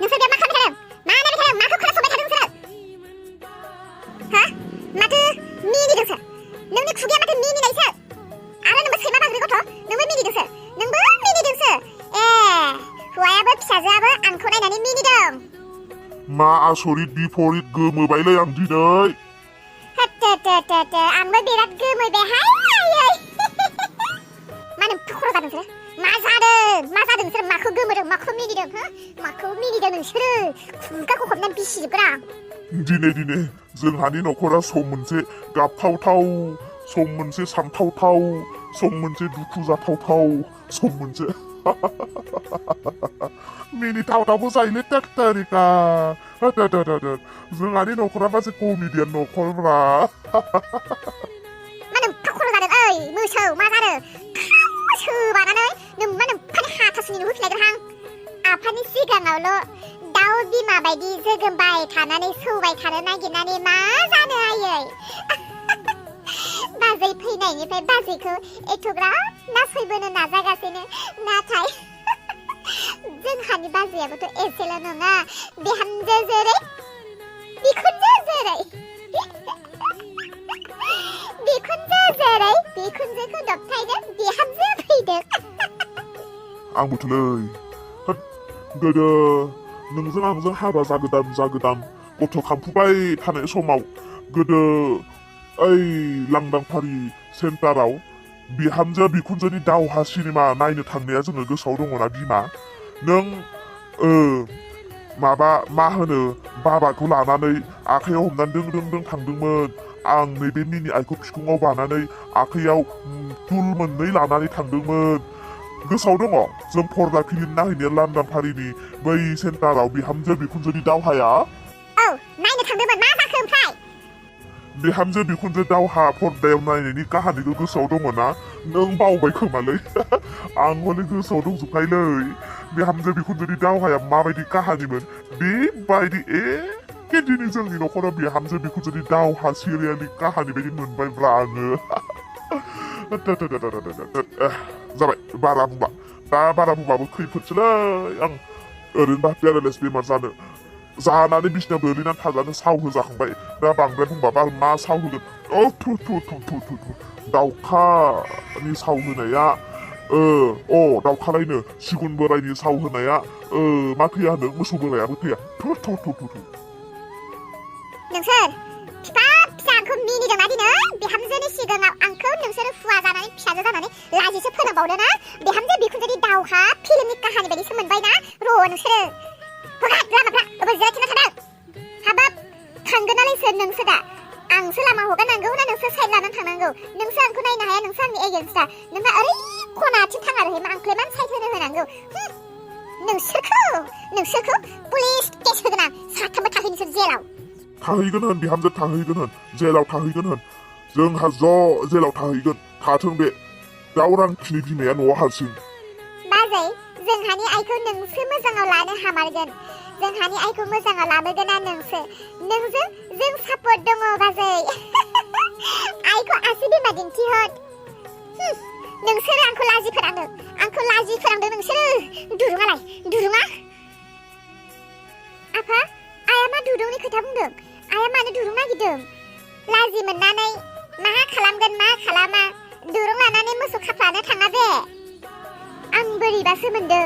नोंसोर बे मा खालामबाय थादों मा नायबाय थादों माखौ खोनासंबाय थादों नोंसोरो हा माथो मिनिदोंसो नोंनि खुगाया माथो मिनिनायसो आरो नोंबो सैमा बांग्रि गथ' नोंबो मिनिदोंसो ए हौवायाबो फिसाजोआबो आंखौ नायनानै मिनिदों मा आसरित बिपरित गोमोबायलै आं दिनै आंबो बिराद गोमोबायहाय मा नों खर' जादों नोंसोरो मा जादों नोंसोरो माखौ गोमोदों माखौ मिनिदों हो माखौ मिनिदों नोंसोरो खुगाखौ हमनानै बिसिजोबगोन आं दिनै जोंहानि न'खरा सम मोनसे गाबथावथाव सम मोनसे सानथावथाव सम मोनसे दुखु जाथावथाव सम मोनसे मिनिथावथावबो जायोलै टेक्टारिका जोंहानि न'खरा मासे कमेडियान न'खरब्रा मा नों खर' जादों ओइ मोसौ मा जादों सोबानानै नों मा नों फानि हाथासुनि नुहोफिनलायगोनहां आफानि सिगाङावल' दाउ बिमा बायदि जोगोमबाय थानानै सौबाय थानो नागिरनानै मा जानो आयै बाजै फैनायनिफ्राय बाजैखौ एथ'ग्राब नासयबोनो नाजागासिनो नाथाय जोंहानि बाजैयाबोथ' एसेल' नङा बिहामजो जेरै बिखुनजो जेरै बिखुनजोखौ दबथायनो बिहामजो फैदों आंबोथ'लै गोदो नोंजों आंजों हाबा जागोदान गथ' खांफुबाय थानाय समाव गोदो ओइ लांदांफारि सेन्टाराव बिहामजो बिखुनजोनि दावहा सिनेमा नायनो थांनाया जोङो गोसोआव दङना बिमा नों मा होनो बाबाखौ लानानै आखाइयाव हमनानै दों थांदोंमोन आं नैबे मिनि आइखौ बिखुङाव बानानै आखाइयाव तुल मोननै लानानै थांदोंमोन गोसोआव दङ जों फरला फिल्म नायहैनाया लांदांफारिनि बै सेन्टाराव बिहामजो बिखुनजोनि दावहाया औ नायनो थांदोंमोन मा जाखो ओमफ्राय बिहामजो बिखुनजो दावहा पर्दायाव नायनायनि काहानिखौ गोसोआव दङ ना नों बावबाय खोमालै आं हले गोसोआव दंजोबखायोलै बिहामजो बिखुनजोनि दावहाया माबायदि काहानिमोन बेबायदि एखे दिनै जोंनि न'खराव बिहामजो बिखुनजोनि दावहा सिरियालनि काहानि बायदि मोनबायब्रा आङो जाबाय बारा बुंबाबो खैफोदसोलै आं ओरैनोबा पेरालाइस बेमार जानानै बिसिनायाव गोलैनानै थाजानो सावहो जाखांबाय दा बांद्राय बुंबाबो आं मा सावहोगोन दाउखानि सावहोनाया दाउखालायनो सिगुन बोरायनि सावहोनाया मा थैया होनो मोसौ बोरायाबो थैया नोंसोर फिफा फिसाखौ मिनिदोंना दिनै बिहामजोनि सिगाङाव आंखौ नोंसोरो हुवा जानानै फिसाजो जानानै लाजिसो फोनांबावदो ना बिहामजो बिखुनजोनि दावहा फिल्मनि काहानि बायदिसो मोनबाय ना र' नोंसोरो हगार लामाफ्रा अबे जिरायथिना थादों हाबाब थांगोनालायसो नोंसो दा आंसो लामा हगारनांगौ ना नोंसो साइड लानानै थांनांगौ नोंसो आंखौ नायनो हाया नोंसो आंनि एगेन्स्टा नोंहा ओरै खनाथिं थाङारैमा आंखौलाय मानो साइड होनांगौ नोंसोरखौ पुलिस केस होगोन आं साथामबो थाहै नोंसोर जेलाव थाहैगोन होन बिहामजो थाहैगोन होन जेलाव थाहैगोन होन जोंहा ज' जेलाव थाहैगोन थाथों बे दावरांखिनि बिमाया न'आव हारसिं बाजै जोंहानि आइखौ नोंसो मोजाङाव लानो हामारगोन जोंहानि आइखौ मोजाङाव लाबोगोन ना नोंजों जों सापर्ट दङ बाजै आइखौ आसि बिमा दिन्थिहर नोंसोरो आंखौ लाजि फोनांदों नोंसोरो दुरुङा आफा आइया मा दुरुंनि खोथा बुंदों आइया मानो दुरुं नागिरदों लाजि मोननानै मा खालामगोन मा खालामा दुरुं लानानै मोसौ खाफ्लानो थाङा बे आं बोरैबासो मोनदों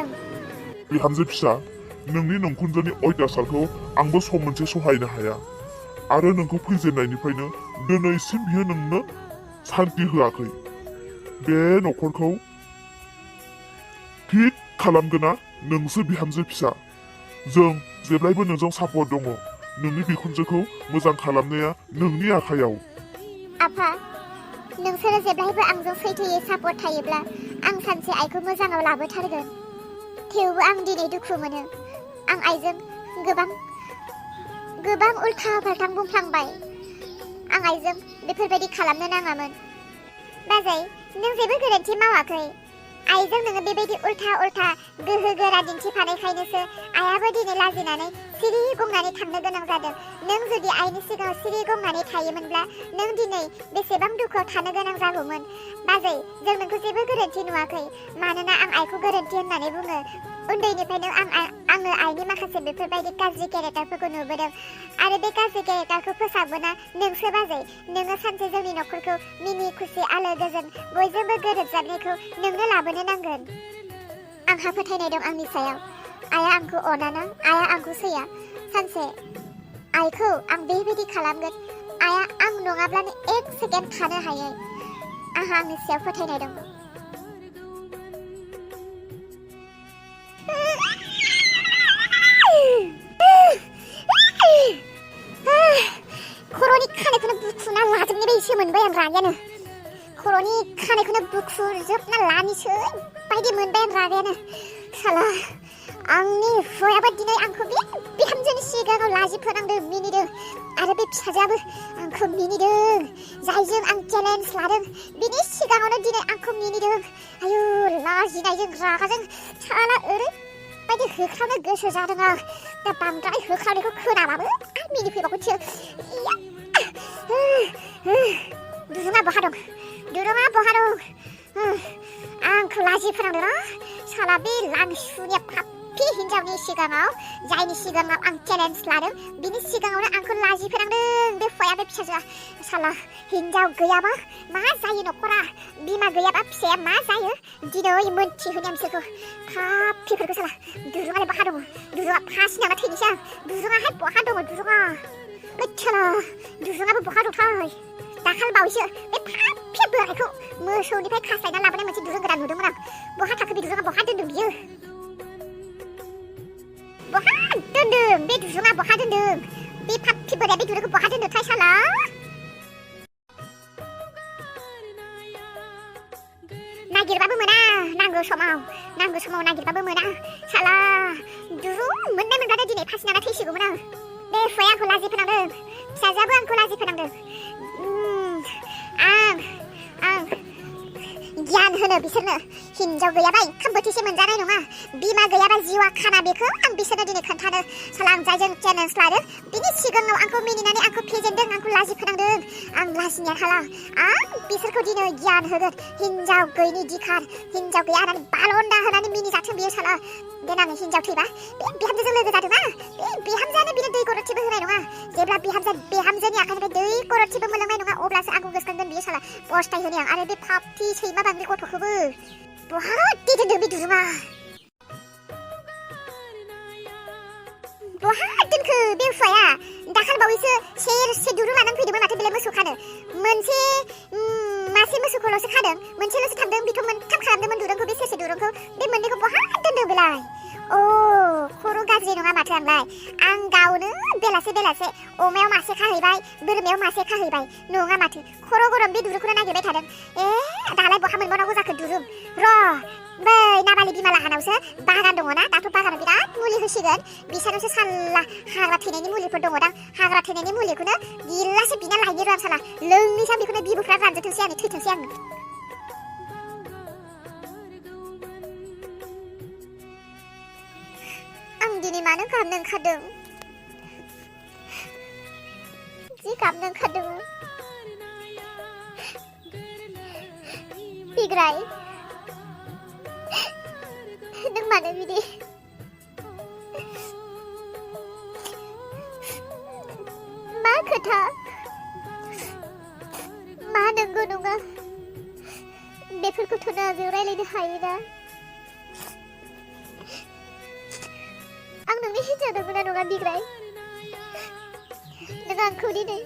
बिहामजो फिसा नोंनि नंखुनजोनि अयथासारखौ आंबो सम मोनसे सहायनो हाया आरो नोंखौ फैजेननायनिफ्रायनो दिनैसिम बियो नोंनो सान्ति होआखै बे न'खरखौ थिग खालामगोना नोंसो बिहामजो फिसा जों जेब्लायबो नोंजों सापर्ट दङ नोंनि बिखुनजोखौ मोजां खालामनाया नोंनि आखायाव आफा नोंसोरो जेब्लायबो आंजों सैथोयै सापर्ट थायोब्ला आं सानसे आइखौ मोजाङाव लाबोथारगोन थेवबो आं दिनै दुखु मोनो आं आइजों गोबां उल्था फाल्थां बुंफ्लांबाय आं आइजों बेफोरबायदि खालामनो नाङामोन बाजै नों जेबो गोरोन्थि मावाखै आइजों नोङो बेबायदि उल्था गोहो गोरा दिन्थिफानायखायनोसो आइयाबो दिनै लाजिनानै सिरि गंनानै थांनो गोनां जादों नों जुदि आइनि सिगाङाव सिरि गंनानै थायोमोनब्ला नों दिनै बेसेबां दुखुआव थानो गोनां जागौमोन बाजै जों नोंखौ जेबो गोरोन्थि नुवाखै मानोना आं आइखौ गोरोन्थि होननानै बुङो उन्दैनिफ्रायनो आङो आइनि माखासे बेफोरबायदि गाज्रि केरेक्टारफोरखौ नुबोदों आरो बे गाज्रि केरेक्टारखौ फोसाबोना नोंसो बाजै नोङो सानसे जोंनि न'खरखौ मिनि खुसि आलो गोजोन बयजोंबो गोरोबजानायखौ नोंनो लाबोनो नांगोन आंहा फोथायनाय दं आंनि सायाव आइया आंखौ अनाना आइया आंखौ सैया सानसे आइखौ आं बेबायदि खालामगोन आइया आं नङाब्लानो एक सेकेन्ड थानो हायै आंहा आंनि सायाव फोथायनाय दं खर'नि खानायखौनो बुखुना लाजोबनाय बायदिसो मोनबाय आं रागायानो खर'नि खानायखौनो बुखुजोबना लानिसै बायदि मोनबाय आं रागायानो साला आंनि हौवायाबो दिनै आंखौ बे बिहामजोनि सिगाङाव लाजि फोनांदों मिनिदों आरो बे फिसाजोआबो आंखौ मिनिदों जायजों आं चेलेन्ज लादों बिनि सिगाङावनो दिनै आंखौ मिनिदों आयु लाजिनायजों रागाजों साला ओरैबायदि होख्रावनो गोसो जादों आं दा बांद्राय होख्रावनायखौ खोनाबाबो आं मिनिफैबावगोनसो दुरुङा बहा दं आंखौ लाजि फोनांदों ना साला बे लांसुनिया पापि हिन्जावनि सिगाङाव जायनि सिगाङाव आं चेलेन्ज लादों बिनि सिगाङावनो आंखौ लाजि फोनांदों बे हौवाया बे फिसाजोआ साला हिन्जाव गैयाबा मा जायो न'खरा बिमा गैयाबा फिसाया मा जायो दिनै मोनथिहोनाया बिसोरखौ पापिफोरखौ साला दुरुङालाय बहा दङ दुरुङा फासिनावना थैनोसै आं दुरुङाहाय बहा दङ दुरुङा साला दुरुङाबो बहा दंथाय दाखाल बावैसो बे पापि बोरायखौ मोसौनिफ्राय खास्लायना लाबोनाय मोनसे दुरुं गोदान नुदोंमोन आं बहा थाखो बे दुरुङा बहा दोन्दों बियो बहा दोन्दों बे दुरुङा बहा दोन्दों बे पापि बोराया बे दुरुंखौ बहा दोन्दोंथाय साला नागिरबाबो मोना नांगौ समाव नागिरबाबो मोना साला दुरुं मोननाय मोनबानो दिनै फासिनाना थैसिगौमोन आं बे हौवाया आंखौ लाजि फोनांदों फिसाजोआबो आंखौ लाजि फोनांदों आं गियान होनो बिसोरनो हिन्जाव गैयाबा ओंखाम बोथिसे मोनजानाय नङा बिमा गैयाबा जिउआ खाना बेखौ आं बिसोरनो दिनै खोन्थानो साला आं जायजों चेलेन्ज लादों बिनि सिगाङाव आंखौ मिनिनानै आंखौ फेजेनदों आंखौ लाजि फोनांदों आं लाजिनाया हाला आं बिसोरखौ दिनै गियान होगोन हिन्जाव गैयिनि दिखार हिन्जाव गैया होननानै बालन्दा होनानै मिनिजाथों बियो साला देनां हिन्जाव थैबा बे बिहामजोजों लोगो जादोंना बे बिहामजोआनो बिनो दै गरदथिबो होनाय नङा जेब्ला बिहामजोनि आखाइनिफ्राय दै गरदथिबो मोनलोंनाय नङा अब्लासो आंखौ गोसोखांगोन बियो साला बस्थाय होनो आं आरो बे पापि सैमा बांद्राय गथ'खौबो बहा दोन्दों बे दुरुङा बहा दोनखो बे हौवाया दाखाल बावैसो सेरसे दुरुं लानानै फैदोंमोन माथो बेलाय मोसौ खानो मासे मोसौखौल'सो खादों मोनसेल'सो थांदों बेथ' मोनथाम खालामदोंमोन दुरुंखौ बे सेरसे दुरुंखौ बे मोननैखौ बहा दोन्दों बेलाय खर' गाज्रि नङा माथो आं गावनो बेलासे अमायाव मासे खाहैबाय बोरमायाव मासे खाहैबाय नङा माथो खर' गरम बे दुरुंखौनो नागिरबाय थादों दालाय बहा मोनबावनांगौ जाखो दुरुं बै नाबालि बिमा लाहानावसो बागान दङना दाथ' बागानाव बिराद मुलि होसिगोन बिसोरनावसो साल्ला हाग्रा थैनायनि मुलिफोर दङदां हाग्रा थैनायनि मुलिखौनो गिलासे बिना लायनो र' आं साला लोंनोसै आं बेखौनो बिबुफ्रा रानजोबथोंसै आं थैथोंसै आं दिनै मानो गाबनो ओंखारदों जि गाबनो ओंखारदों बिग्राय नों मानो बिदि मा खोथा मा नंगौ नङा बेफोरखौथ' नाजों रायलायनो हायोना आं नोंनि हिन्जाव नंगौना नङा बिग्राय नों आंखौ दिनै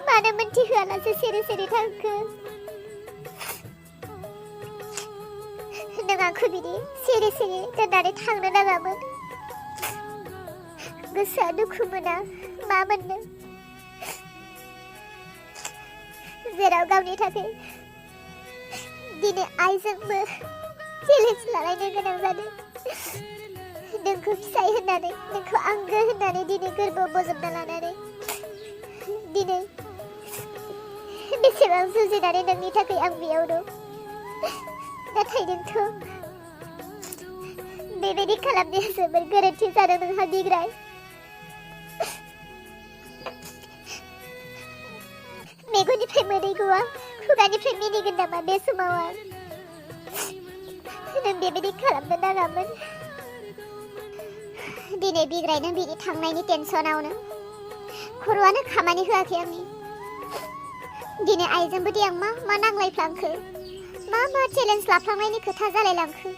मानो मोनथिहोआलासे सेरे थांखो नों आंखौ बिदि सेरे दोननानै थांनो नाङामोन गोसोआ दुखु मोना मा मोननो जेराव गावनि थाखाय दिनै आइजोंबो चेलेन्ज लालायनो गोनां जादों नोंखौ फिसाय होननानै नोंखौ आंगो होननानै दिनै गोरबोआव बजबना लानानै दिनै बेसेबां जुजिनानै नोंनि थाखाय आं बेयाव दं नाथाय नोंखौ बेबायदि खालामनाया जोबोर गोरोन्थि जादों नोंहा बिग्राय मेगननिफ्राय मोदै गवा खुगानिफ्राय मिनिगोन नामा बे समाव आं नों बेबायदि खालामनो नाङामोन दिनै बिग्रायनो बिनि थांनायनि टेनसनावनो खर'आनो खामानि होआखै आंनि दिनै आइजोंबोदि आं मा नांलायफ्लांखो मा चेलेन्ज लाफ्लांनायनि खोथा जालायलांखो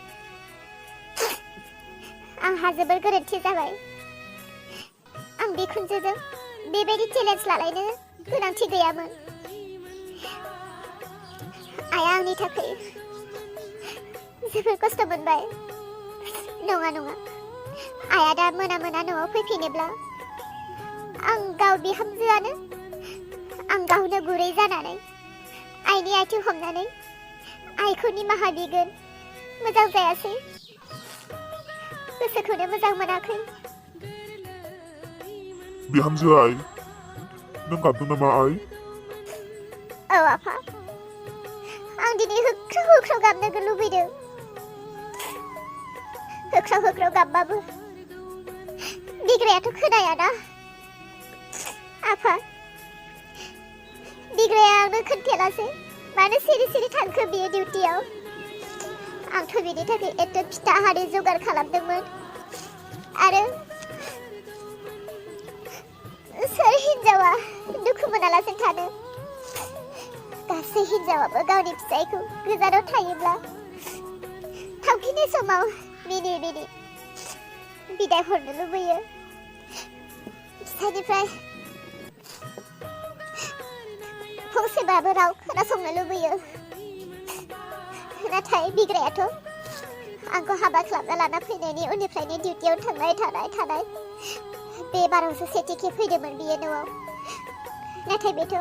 आंहा जोबोर गोरोन्थि जाबाय आं बिखुनजोजों बेबायदि चेलेन्ज लालायनो गोनांथि गैयामोन आइया आंनि थाखाय जोबोर खस्थ' मोनबाय नङा आइया दा मोना न'आव फैफिनोब्ला आं गाव बिहामजोआनो आं गावनो गुरै जानानै आइनि आथिं हमनानै आइखौ निमाहा बिगोन मोजां जायासै गोसोखौनो मोजां मोनाखै बिहामजो आइ नों गाबदों नामा आइ औ आफा आं दिनै होख्राव गाबनो लुबैदों होख्राव गाबबाबो बिग्रायाथ' खोनायाना आफा बिग्राया आंनो खोन्थायालासे मानो सिरि थांखो बियो डिउटियाव आंथ' बिनि थाखाय एथ' फिथा हारि जगार खालामदोंमोन आरो सोर हिन्जावा दुखु मोनालासे थानो गासै हिन्जावाबो गावनि फिसायखौ गोजानाव थायोब्ला थांफिननाय समाव मिनि बिदाय हरनो लुबैयो फिसायनिफ्राय फंसेबाबो राव खोनासंनो लुबैयो नाथाय बिग्रायाथ' आंखौ हाबा खालामना लाना फैनायनि उननिफ्रायनो डिउटियाव थानाय बे बारावसो सेथि खेब फैदोंमोन बियो न'आव नाथाय बेथ'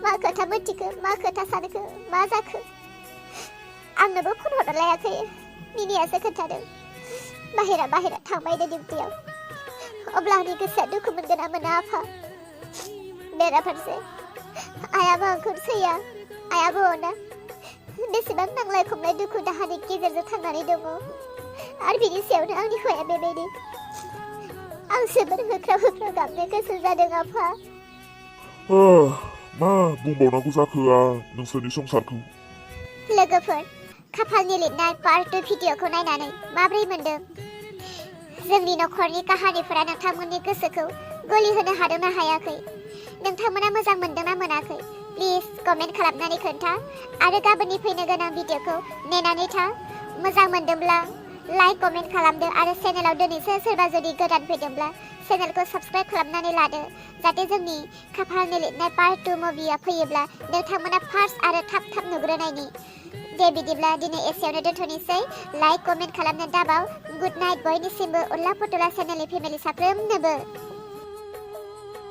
मा खोथा मोनथिखो मा खोथा सानखो मा जाखो आंनोबो फन हरलायाखै मिनियासो खोन्थादों बाहेरा थांबायनो डिउटियाव अब्ला आंनि गोसोआ दुखु मोनगोन ना मोना आफा बेराफारसे आइयाबो आंखौ सैया आइयाबो अना बेसेबां नांलाय खमलाय दुखु दाहानि गेजेरजों थांनानै दङ आरो बिनि सायावनो आंनि हौवाया बेबायदि आं जोबोर होख्राव गाबनो गोसो जादों आफा मा बुंबावनांगौ जाखो नोंसोरनि संसारखौ लोगोफोर खाफालनि लिरनाय पार्ट 2 भिडिअखौ नायनानै माबोरै मोनदों जोंनि नखरनि काहानिफोरा नोंथांमोननि गोसोखौ गलि होनो हादोंना हायाखै नोंथांमोना मोजां मोनदोंना मोनाखै प्लिज कमेन्ट खालामनानै खोन्था आरो गाबोननि फैनो गोनां भिडिअखौ नेनानै था मोजां मोनदोंब्ला लाइक कमेन्ट खालामदो आरो चेनेलाव दिनैसो सोरबा जुदि गोदान फैदोंब्ला चेनेलखौ साबस्क्राइब खालामनानै लादो जाहाथे जोंनि खाफालनि लिरनाय पार्ट 2 मुभिया फैयोब्ला नोंथांमोना फार्स्ट आरो थाब नुग्रोनायनि दे बिदिब्ला दिनै एसेयावनो दोनथ'नोसै लाइक कमेन्ट खालामनो दाबाव गुड नाइट बयनिसिमबो उरला पुतुला चेनेलनि फेमिलि साफ्रोमनोबो